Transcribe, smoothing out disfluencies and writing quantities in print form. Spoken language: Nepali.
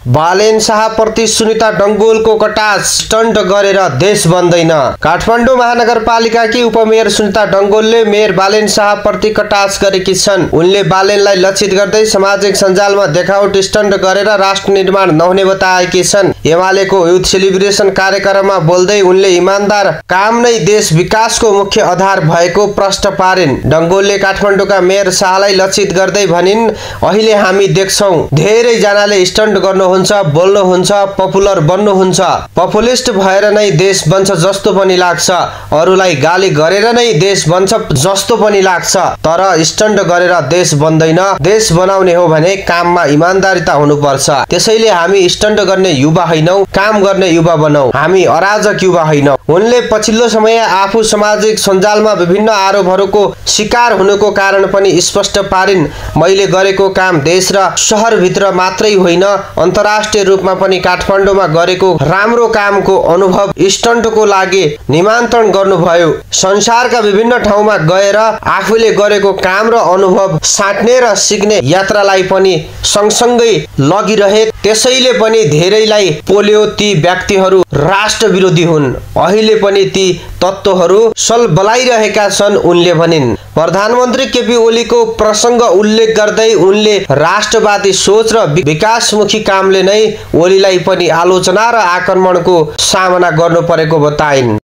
बालेन शाहप्रति सुनिता डंगोलको कटास, स्टन्ट गरेर देश बन्दैन। काठमाडौँ महानगरपालिकाकी उपमेयर सुनिता डंगोलले मेयर बालेन शाहप्रति कटास गरेकी छन्। उनले बालेनलाई लक्षित गर्दै सामाजिक सञ्जालमा देखावट स्टन्ट गरेर राष्ट्र निर्माण नहुने बताएकी छन्। एमालेको युथ सेलिब्रेसन कार्यक्रममा बोल्दै उनले इमानदार काम नै देश विकासको मुख्य आधार भएको प्रश्न पारिन्। डंगोलले काठमाडौँका मेयर शाहलाई लक्षित गर्दै भनिन्, अहिले हामी देख्छौं धेरै जनाले स्टन्ट गर्नुहुन्छ, बोल्नुहुन्छ, पपुलर बन्नुहुन्छ। पपुलिस्ट भएर नै देश बन्छ जस्तो पनि लाग्छ, अरूलाई गाली गरेर नै देश बन्छ जस्तो पनि लाग्छ। तर स्टन्ट गरेर देश बन्दैन। देश बनाउने हो भने काममा इमानदारिता हुनुपर्छ। त्यसैले हामी स्टन्ट गर्ने युवा हैनौं, काम गर्ने युवा बनौं। हामी अराजक युवा हैनौं। उनले पछिल्लो समय आफू सामाजिक सञ्जालमा विभिन्न आरोपहरूको शिकार हुनुको कारण पनि स्पष्ट पारिन्। मैले गरेको काम देश र शहरभित्र मात्रै होइन, अन्तर्राष्ट्रिय रूपमा पनि काठमाडौँमा गरेको राम्रो कामको अनुभव स्टन्टको लागि निमन्त्रण गर्नुभयो। संसारका विभिन्न ठाउँमा गएर आफूले गरेको काम र अनुभव साट्ने र सिक्ने यात्रालाई पनि सँगसँगै लगिरहे। त्यसैले पनि धेरैलाई पोल्यो ती व्यक्तिहरू राष्ट्र विरोधी हुन्। अहिले पनि ती तत्त्वहरू सलबलाइरहेका छन्, उनले भनिन्। प्रधानमन्त्री केपी ओलीको प्रसङ्ग उल्लेख गर्दै उनले राष्ट्रवादी सोच र विकासमुखी कामले नै ओलीलाई पनि आलोचना र आक्रमणको सामना गर्नु परेको बताइन्।